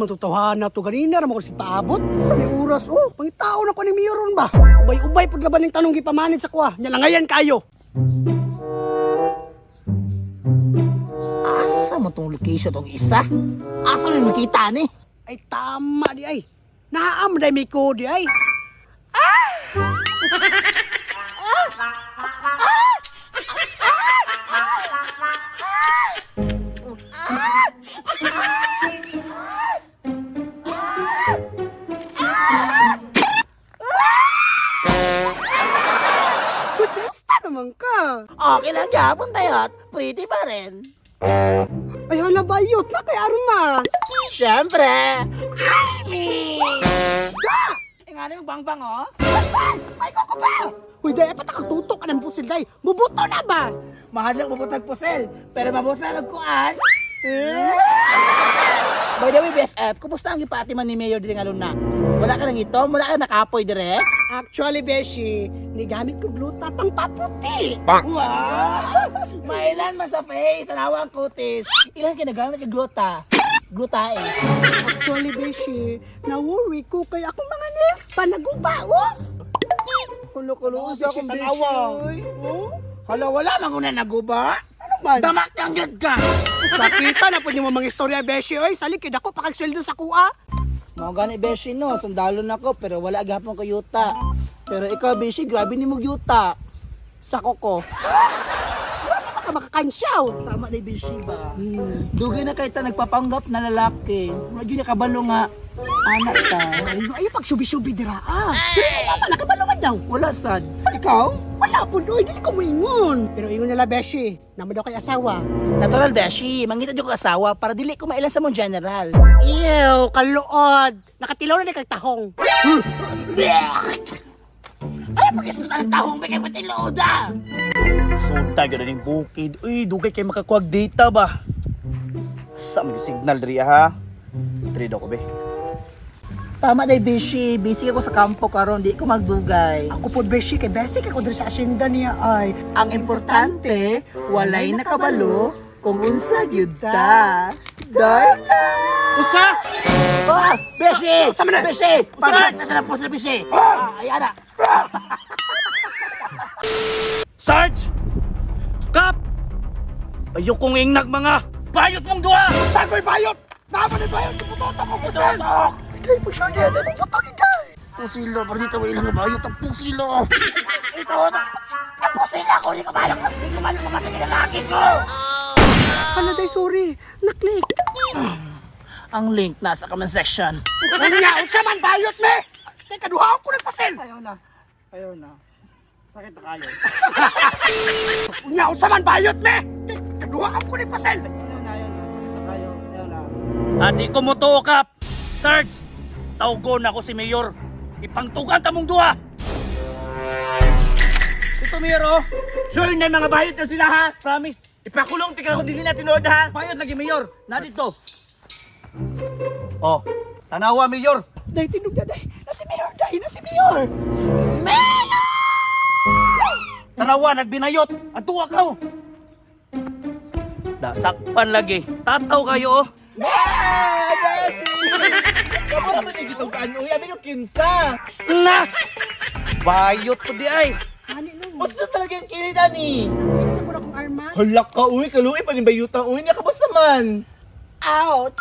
naman tutuhan na to ganina ra mo kasi paabot. Sa may oras oh, pangitao na ko ni Mayor ron ba? Ubay-ubay pud laban ning tanong gipamanid sa kuha. Nya langayan kayo. Asa mo tong location tong isa? Asa mo makita ni? Ay tama di ay. Naam day may ko di ay. Uy, kumusta naman ka? Okay lang gapon bayot. Pretty pa rin. Ay hala bayot na kay armas. Siyempre, Army! Da! Eh nga na yung bangbang oh. Ay ko pa. Uy, day pa kag tutok ka ng pusil day. Mubuto na ba? Mahal lang mabutag pusel, pero mabutag ang kuan. By the way, BFF, kumusta ang gipati man ni Mayor diri nga luna? Wala ka nang itom, wala ka nakapoy dire? Actually, Beshi, nigamit ko gluta pang paputi. Wow! Mailan man sa face, tanawa ang kutis. Ilan kinagamit kay gluta? Gluta eh. Actually, Beshi, na-worry ko kay akong mga nails pa naguba, oh. Kulo-kulo siya akong tanawa. Oh? Hala, wala man kuna naguba. Ano man? Damak kang gyud ka. Nakita na po niyo mga istorya, Beshi, oy. Salik, kay dako pa kag sweldo sa kuha. Mao gani Beshi no, sundalo na ko pero wala gihapon ko yuta. Pero ikaw Beshi, grabe nimo yuta. Sa koko. Grabe pa ka makakansyaw. Tama na Beshi ba? Dugay na kay ta nagpapanggap na lalaki. Wala gyud nakabalo nga anak ta. Ay, ay, pag subi-subi dira, ah. Pero yung mama, nakabaluan daw. Wala sad. Ikaw? Wala po, oy. Dili ko moingon. Pero ingon nila, Beshi, naman daw kay asawa. Natural Beshi, mangita jud ko asawa para dili ko mailan sa mong general. Ew, kaluod. Nakatilaw na ni kag tahong. Ay, pagkisutan ang tahong may kay patiloda. ah! Suda gyud ning bukid. Uy, dugay kay makakuag data ba? Sa man yung signal diri ha. Diri daw ko be. Tama day Beshi, busy ako sa kampo karon, di ko magdugay. Ako po, Beshi, kay Beshi, kay ko diri sa asyenda niya ay. Ang importante, walay nakabalo kung unsa gyud ta. Darla! Usa! Ah, Beshi! Sa man na? Beshi! Pabalik na sa puso Beshi! Ah, ay ana. Sarge! Kap! Ayokong ingnag mga bayot mong duha! Saan ko'y bayot? Naman ni bayot! Putotok ko putel! Kay pagsyari, di mo putok ni Day! Pusilo, pero dito ilang bayot ang pusilo. Ito, ang pusilo ako, hindi ko balak, hindi ko balak mamatay ng lalaki ko. Hala, Day, sorry. Naklik. Ang link nasa comment section. Unya, unsa man bayot me? Kay kaduha ko ng pasel. Ayaw na, ayaw na. Sakit na kayo. Unya, unsa man bayot me? Kay kaduha ko ng pasel. Ayaw na, ayaw na. Sakit na kayo. Ayaw na. Adi ko mo tuo, Kap! Sarge! Tawgon ako si Mayor. Ipangtugan ta mong duha! Ito, Mayor, oh! Sure na mga bayot na sila ha! Promise! Ipakulong tika kung dili na tinuod ha! Bayot lagi, Mayor! Na dito! Oh, tanawa, Mayor! Day, tinog na, Day. Na si Mayor, Day. Na si Mayor. Tanawa, nagbinayot! Ang tuwa ka, oh! Dasakpan lagi. Tataw kayo, oh! Beshi! Kamu naman yung gitugaan, uy, abi yung kinsa! Na! Bayot ko di ay! Ani no. Basta talaga yung kilid, ani! Nakita ko na kong armas. Hala ka, uy, kaluoy pa ni bayuta, uy, nakabos naman! Out!